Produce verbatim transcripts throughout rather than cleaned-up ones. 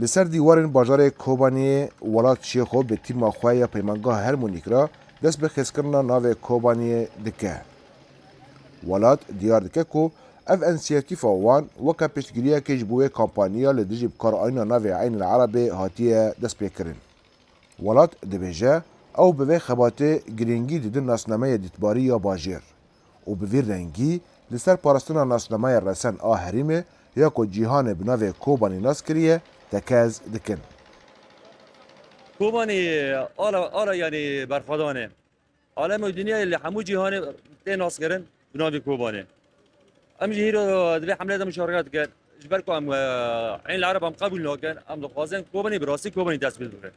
Li ser dîwarên bajarê Kobaniyê Welat Şêxo bi tîma xwe ya Peymangeha Hermûnîk re dest bi xêzkirina navê Kobaniyê dike. Welat diyar dike ku ev însiyatîfa wan weke piştgiriyekê ji bo wê kampanya li dijî bikaranîna navê Eynil Erebê hatiye destpêkirin. Welat dibêje, ew bi vê xebatê girîngî didin nasnameya dîtbarî ya bajêr û bi vî rengî li ser parastina nasnameya resen a herêmê ya ku cîhanê bi navê Kobanî nas kiriye, tekez dikin. Kobanî ala, ala, yanî berxwedan e. Alem û dinyayê li hemû cîhanê tê naskirin bi navê Kobanê. Em jî hîro di vê hemlê de muşareket dikin. Ji ber ku em, e, Eyn li Ereb em qebûl nakin, em dixwazin Kobanî bi rastî Kobanî tesbît bibe.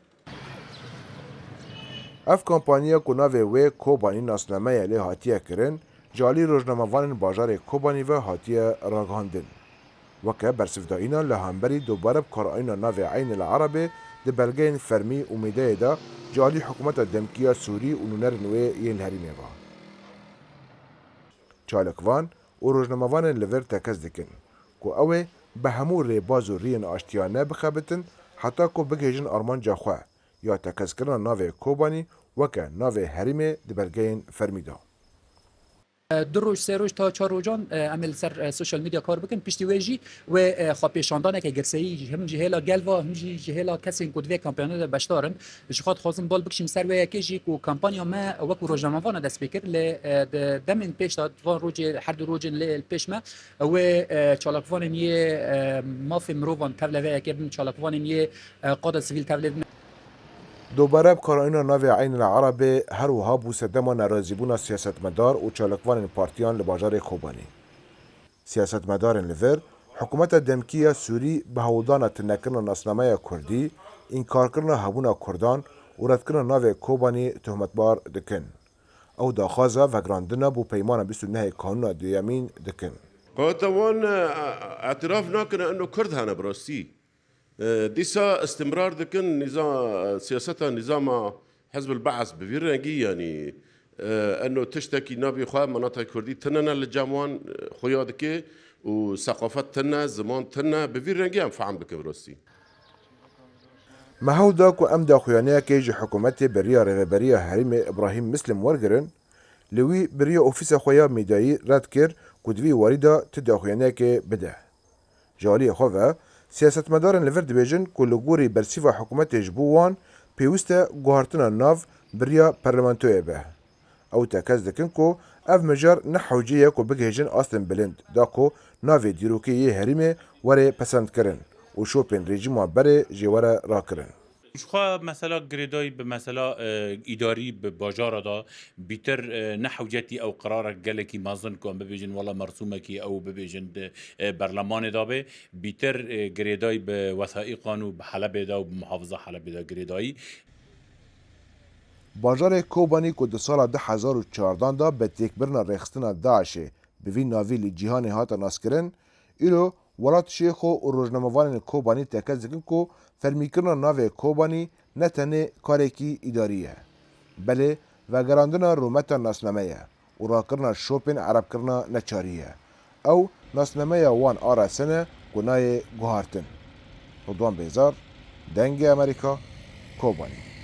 Ev kampanya ku navê wê Kobanî nasname ye lê hatiye kirin, ji alî rojnamevanên bajarê Kobanî ve hatiye ragihandin. Weke bersivdayîna li hemberî dubare bikaranîna navê Eynil Erebê di belgeyên fermî û mêdeyê de ji alî hikûmeta demkî ya Sûrî û nûnerên wê yên li herêmê ve. Çalakvan û rojnamevanên li vir tekez dikin ku ew ê bi hemû rêbaz û riyên aştiyane bixebitin heta ku bigihêjin armanca xwe ya tekezkirina navê Kobanî weke navê herêmê di belgeyên fermî de. Du roj, sê roj ta çar rojan, e, em ê li ser, e, social media kar bikin. Piştî wê jî wê, e, xwepêşandaneke girseyî him ji hêla gel ve, him jî ji hêla kesên ku di vê kampanyayê de beşdar in. Ji xwe dixwazim bal bikişîm ser wê yekê jî ku kampanya me wekî rojnamevan e dest pê kir. Lê, e, di demên pêş de, di van rojê, her du rojên lê li pêş me, wê, e, çalakvanên yê, e, mafê mirovan tevlê vê yekê bin, çalakvanên yê, e, qada sivîl tevlê bin. Dubare bikaranîna navê Eynil Erebê her wiha bû sedema nerazîbûna siyasetmedar û çalakvanên partiyan li bajarê Kobanî. Siyasetmedarên li vir, hikûmeta demkî ya Sûrî bi hewldana tunekirina nasnameya Kurdî, înkarkirina hebûna Kurdan û redkirina navê Kobanî tohmetbar dikin. Ew daxwaza vegerandina bo peymana bîst û nehê Kanûna Duyemîn dikin. Qeweta wan, e, îtiraf nakin eno Kurd hene bi rastî. E, dîsa îstimrar dikin nîza-, siyaseta nîzama Hizb el-Be'es bi vî rengî, yanî, e, eno tiştekî navê xwe minata Kurdî tune ne li cem wan, e, xuya dike û seqafet tune, ziman tune, bi vî rengî em fehm bikin rastî. Me hewl da ku em daxuyaniyekê ji hikûmetê bi riya rêveberiya herêmê Îbrahîm Mislim wergirin, lê wî bi riya ofîsa xwe ya medyayî red kir ku di vî warî de tu daxuyaniyekê bide. Ji aliyê xwe ve, siyasetmedarên li vir dibêjin ku li gorî bersîva hikûmetê ji bo wan pêwîst e guhartina nav bi riya parlamentoyê be. Ew tekez dikin ku ev mijar ne hewce ye ku bigihêjin astên bilind da ku navê dîrokê yê herêmê were pesendkirin û şopên rejîma berê jê were rakirin. Ji xwe mesela girêdayî bi mesela, e, îdarî bi bajara de bîtir, e, ne hewcetî ew qirarek gelekî mezin ku em bibêjin wela mersûmekî ew bibêjin di, e, berlemanê de be. Bîtir, e, girêdayî bi wesaiqan û bi Helebê de û bi muhafiza Helebê de girêdayî. Bajarê Kobanî ku di sala du hezar û çardan de bi têkbirina rêxistina DAIŞê bi vî navî li cîhanê hate naskirin, îro Welat Şêxo û rojnamevanên Kobanî tekez dikin ku fermîkirina navê Kobanî ne tenê karekî îdarî ye, belê vegerandina rûmeta nasname ye û rakirina şopên erebkirina neçarî ye. Ew nasnameya wan a resen e ku nayê guhartin. Ridwan Bêzar, Dengê Amerîka, Kobanî.